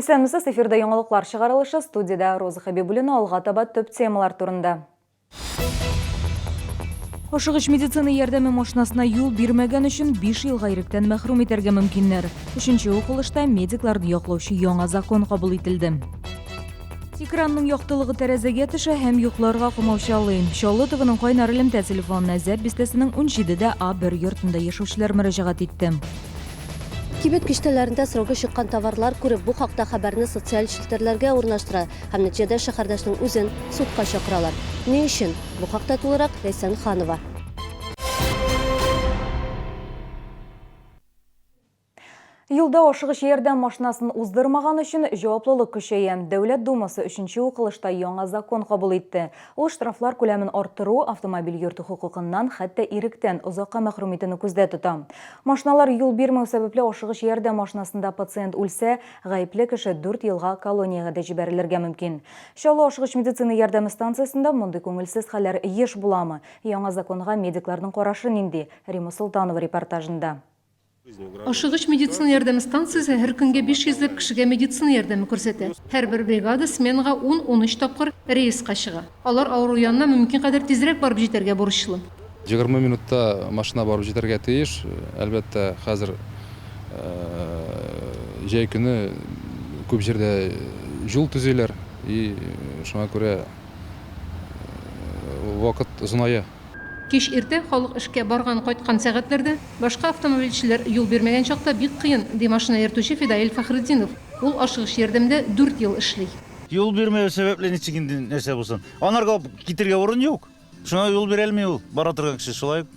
Исәнмесез, эфирда яңалыклар чыгарылышы, студиядә Роза Хәбибуллина, алга таба төп темалар турында. Ашыгыч медицина ярдәме машинасына юл бирмәгән өчен 5 елга иректән мәхрүм итәргә мөмкиннәр. Өченче укылышта медикларны яклаучы яңа закон кабул ителде. Экранның яктылыгы тәрәзәгә төшә һәм йокларга комаучалый. Чаллы ТВның кайнар элемтә телефонына Зәб бистәсенең 17 дә А1 йортында яшәүчеләр мөрәҗәгать итте. Кибет киштәләрендә срогы чыккан товарлар күреп, бу хакта хәбәрне социаль челтәрләргә урнаштыра һәм нәтиҗәдә шәһәрдәшнең үзен судка чакыралар. Ни өчен? Бу хакта тулырак Ләйсән Ханова. Юлда ашыгыч ярдәм машинасын уздырмаган өчен җаваплылык көчәя. Дәүләт Думасы өченче укылышта яңа закон кабул итте. Ул штрафлар күләмен арттыру, автомобиль йөртү хокукыннан, хәтта иректән озакка мәхрүм итүне күздә тота. Машиналар юл бирмәү сәбәпле ашыгыч ярдәм машинасында пациент үлсә, гаепле кеше дүрт елга колониягә дә җибәрелергә мөмкин. Чаллы ашыгыч медицина ярдәме станциясендә мондый күңелсез хәлләр еш буламы? Яңа законга медикларның карашы нинди? Римма Солтанова репортажында. Ашыгыч медицина ярдәме станциясе һәр көнгә 500 ләп кешегә медицина ярдәме күрсәтә. Һәрбер бригада сменага ун-унөч тапкыр рейска чыга. Алар авыру янына мөмкин кадәр тизрәк барып җитәргә бурычлы. 20 минутта машина барып җитәргә тиеш. Әлбәттә, хәзер җәй көне күп җирдә юл төзиләр и шуңа күрә вакыт озыная. Кич иртә, халык эшкә барган-кайткан сәгатьләрдә, башка автомобильчеләр юл бирмәгән чакта бик кыен, ди машина йөртүче Фидаил Фәхретдинов. Ул ашыгыч ярдәмдә дүрт ел эшли. Юл бирмәү сәбәпле ничек инде нәрсә булсын. Анарга китергә урын юк. Шуңа юл бирәлми ул. Бара торган кеше шулай ук.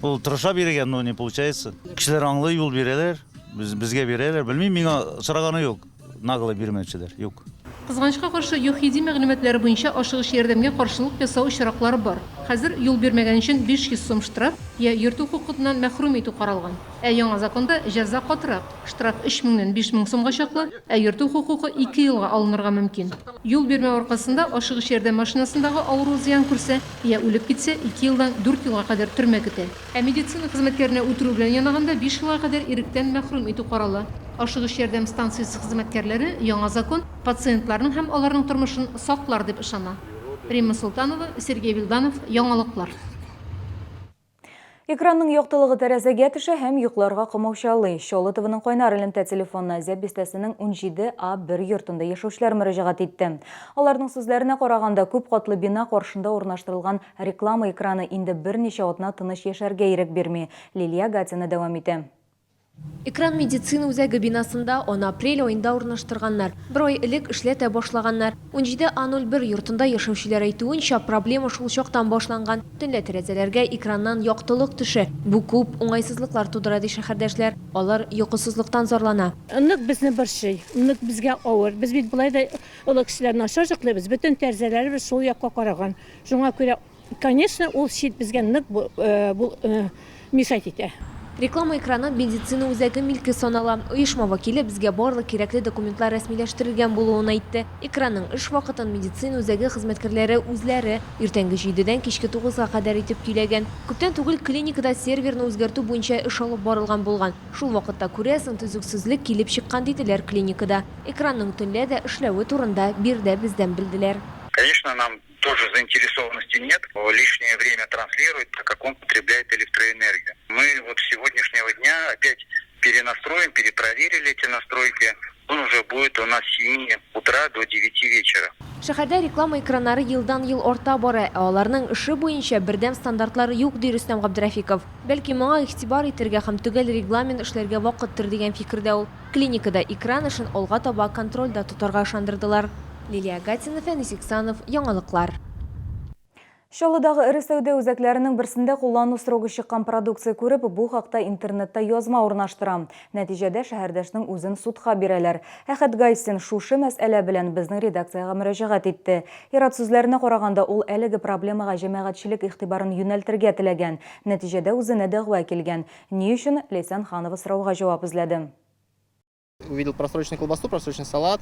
Ул тырыша бирергә, но не получается. Кешеләр аңлый, юл бирәләр. Без, безгә бирәләр. Белмим, миңа сораганы юк. Нагло бирмәүчеләр юк. Кызганычка каршы, ЮХИДИ мәгълүматлары буенча ашыгыч ярдәмгә каршылык ясау очраклары бар. Хәзер юл бирмәгән өчен 500 сум штраф, я йөртү хокукыннан мәхрүм итү каралган. Ә яңа законда җәза катырак, штраф өч меңнән 5000 сумга чаклы, ә йөртү хокукы ике елга алынырга мөмкин. Юл бирмәү аркасында ашыгыч ярдәм машинасындагы авыру зыян күрсә, я үлеп китсә, ике елдан дүрт елга кадәр төрмә көтә. Ә медицина хезмәткәренә үтерү белән янаганда биш елга кадәр иректән мәхрүм итү карала. Ашыгыч ярдәм станциясе хезмәткәрләре яңа закон пациентларның һәм аларның тормышын саклар дип ышана. Римма Солтанова, Сергей Вилданов, Яңалыклар. Экранның яктылыгы тәрәзәгә төшә һәм йокларга комаучалый. Чаллы ТВның кайнар элемтә телефонына Зәб бистәсенең 17 А 1 йортында яшәүчеләр мөрәҗәгать итте. Аларның сүзләренә караганда, күп катлы бина каршында урнаштырылган Реклама экраны инде берничә атна тыныч яшәргә ирек бирми. Лилия Гатина дәвам итә. Экран медицина үзәге бинасында аны апрель аенда урнаштырганнар. Бер ай элек эшләтә башлаганнар. 17 А 01 йортында яшәүчеләр әйтүенчә, проблема шул чактан башланган. Төнлә тәрәзәләргә экраннан яктылык төшә. Бу күп уңайсызлыклар тудыра, ди шәһәрдәшләр. Алар йокысызлыктан зарлана. Нык безне борчый, нык безгә авыр. Без бит болай да олы кешеләр начар йоклыйбыз, бөтен тәрәзәләребез шул якка караган. Шуңа күрә, конечно, ул щит безгә нык мешать итә. Реклама экраны медицина үзәге милке санала. Оешма вәкиле безгә барлык кирәкле документлар рәсмиләштерелгән булуын әйтте. Экранның эш вакытын медицина үзәге хезмәткәрләре үзләре, иртәнге җидедән кичке тугызга кадәр итеп көйләгән. Күптән түгел клиникада серверны үзгәртү буенча эш алып барылган булган. Шул вакытта, күрәсең, төзексезлек килеп чыккан, диделәр клиникада. Экранның төнлә дә эшләве турында биредә бездән белделәр. Конечно, нам тоже заинтересованности нет, лишнее время транслирует, так как он потребляет электроэнергию. Мы вот с сегодняшнего дня опять перенастроим, перепроверили эти настройки. Он уже будет у нас с 7 утра до 9 вечера. Шәһәрдә реклама экраннары елдан-ел арта бара, ә аларның эше буенча бердәм стандартлар юк, ди Рөстәм Габдрәфиков. Бәлки, моңа игътибар итергә һәм төгәл регламент эшләргә вакыттыр, дигән фикердә ул. Клиникада экран эшен алга таба контрольдә тотарга ышандырдылар. Лилия Гатина, Фәнис Иксанов, Яңалыклар. Чаллыдагы эре сәүдә үзәкләренең берсендә куллану срогы чыккан продукция күреп, бу хакта интернетта язма урнаштыра. Нәтиҗәдә шәһәрдәшнең үзен судка бирәләр. Әхәт Гайсин шушы мәсьәлә белән безнең редакциягә мөрәҗәгать итте. Ир-ат сүзләренә караганда, ул әлеге проблемага җәмәгатьчелек игътибарын юнәлтергә теләгән. Нәтиҗәдә үзенә дәгъва килгән. Ни өчен? Ләйсән Ханова сорауга җавап эзләде. Увидел просроченную колбасу, просроченный салат.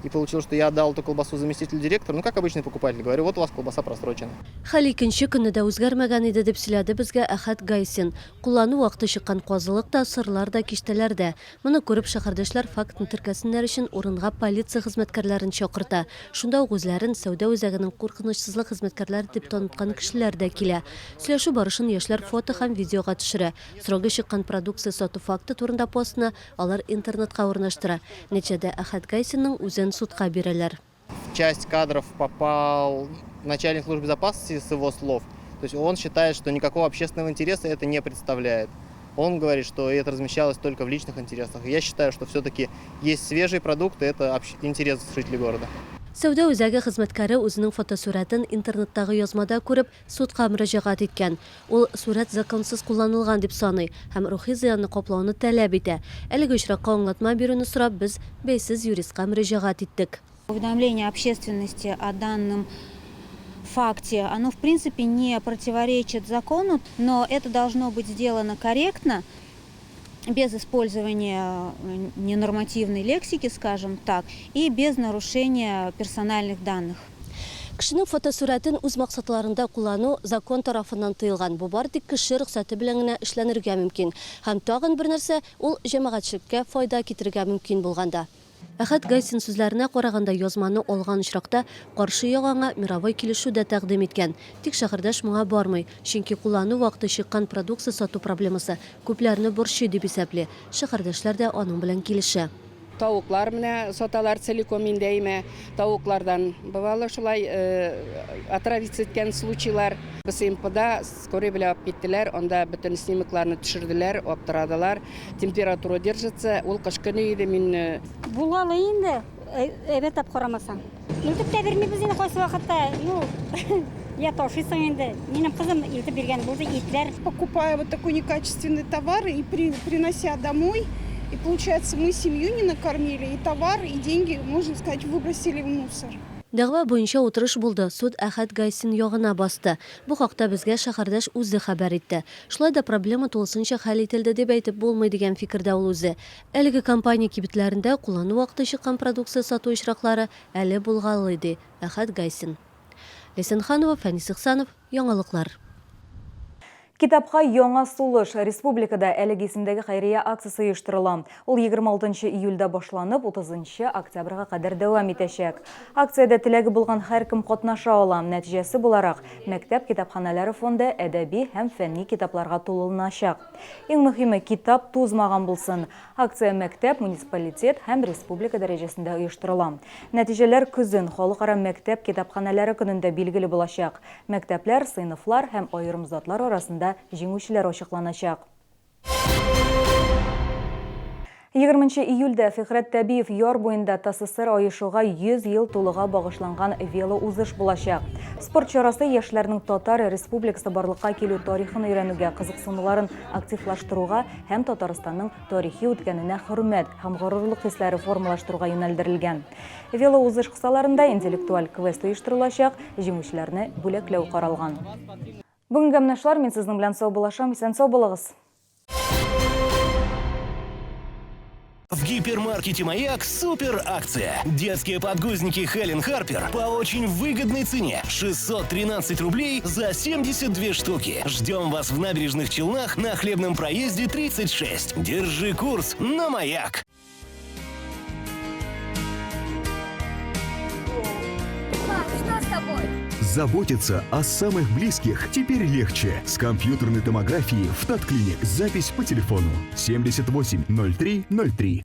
И получилось, что я отдал эту колбасу заместителю директора, ну, как обычный покупатель, говорю, вот у вас колбаса просрочена. Хәл икенче көнне дә үзгәрмәгән иде, дип сөйләде безгә Әхәт Гайсин. Куллану вакыты чыккан казылык та, сырлар да киштәләрдә. Моны күреп, шәһәрдәшләр фактны теркәсеннәр өчен урынга полиция хезмәткәрләрен чакырта. Шунда ук үзләрен сәүдә үзәгенең куркынычсызлык хезмәткәрләре дип таныткан кешеләр дә килә. Сөйләшү барышын яшьләр фото һәм видеога төшерә. Срогы чыккан продукция сату факты турында постны алар интернетка урнаштыра. Нәтиҗәдә Әхәт Гайсинның үзен судка бирәләр. В часть кадров попал начальник службы безопасности с его слов. То есть он считает, что никакого общественного интереса это не представляет. Он говорит, что это размещалось только в личных интересах. Я считаю, что все-таки есть свежие продукты, это интерес жителей города. Сәүдә үзәге хезмәткәре үзенең фотосурәтен интернеттагы язмада күреп, судка мөрәҗәгать иткән. Ул сурәт законсыз кулланылган дип саный һәм рухи зыянны каплауны таләп итә. Әлеге очракка аңлатма бирүне сорап, без бәйсез юристка мөрәҗәгать иттек. Уведомление общественности о данном факте, оно в принципе не противоречит закону, но это должно быть сделано корректно, без использования ненормативной лексики, скажем так, и без нарушения персональных данных. Кешенең фотосурәтен үз максатларында куллану закон тарафыннан тыелган. Бу бары тик кеше рөхсәте белән генә эшләнергә мөмкин. Һәм тагын бер нәрсә, ул җәмәгатьчелеккә файда китерергә мөмкин булганда. Әхәт Гайсин сүзләренә караганда, язманы алган очракта каршы як аңа мировой килешү дә тәкъдим иткән. Тик шәһәрдәш моңа бармый, чөнки куллану вакыты чыккан продукция сату проблемасы күпләрне борчый дип исәпли. Шәһәрдәшләр дә аның белән килешә. Тавыклар менә саталар целиком инде әйме. Тавыклардан бывало шулай отравиться иткән случайлар. БСМПда скорый белән алып киттеләр, анда бөтен снимокларны төшерделәр, аптырадылар. Температура держится, ул кыш көне иде мин. Булалы инде, әйбәт тап карамасаң. Илтеп тә бирмибез инде кайсы вакытта, ну, я ташыйсың инде. Минем кызым илтеп биргән булды, итләр. Покупая вот такой некачественный товар и принося домой, и получается, мы семью не накормили, и товар, и деньги, можно сказать, выбросили в мусор. Дәгъва буенча утырыш булды. Суд Әхәт Гайсин ягына басты. Бу хакта безгә шәһәрдәш үзе хәбәр итте. Шулай да проблема тулысынча хәл ителде дип әйтеп булмый дигән фикердә ул үзе. Әлеге компания кибетләрендә куллану вакыты чыккан продукция сату очраклары әле булгалый, ди Әхәт Гайсин. Ләйсән Ханова, Фәнис Ихсанов, Яңалыклар. Китапка яңа сулыш. Республикада әлеге исемдәге хәйрия акциясе оештырыла. Ул 26 июльдә башланып, 30 октябрьгә кадәр дәвам итәчәк. Акциядә теләге булган һәркем катнаша ала. Нәтиҗәсе буларак, мәктәп китапханәләре фонды әдәби һәм фәнни китапларга тулыланачак. Иң мөһиме, китап тузмаган булсын. Акция мәктәп, муниципалитет һәм республика дәрәҗәсендә оештырыла. Нәтиҗәләр көзен халыкара мәктәп китапханәләре көнендә билгеле булачак. Мәктәпләр, сыйныфлар һәм аерым затлар арасында җиңүчеләр ачыкланачак. 20 июльдә Фикрәт Тәбиев яр буенда ТАССР оешуга 100 ел тулыга багышланган велоузыш булачак. Спорт чарасы яшьләрнең Татар Республикасы барлыкка килү тарихын өйрәнүгә кызыксынуларын активлаштыруга һәм Татарстанның тарихи үткәненә хөрмәт һәм горурлык хисләре формалаштыруга юнәлдерелгән. Велоузыш кысаларында интеллектуаль квест оештырылачак, җиңүчеләрне бүләкләү каралган. Бүгенге менә шулар, мин сезнең белән саубуллашам, исән-сау булыгыз. В гипермаркете «Маяк» супер акция. Детские подгузники Хелен Харпер по очень выгодной цене. 613 рублей за 72 штуки. Ждем вас в Набережных Челнах на Хлебном проезде 36. Держи курс на «Маяк». Пап, что с тобой? Заботиться о самых близких теперь легче. С компьютерной томографией в Татклиник. Запись по телефону 78 03 03.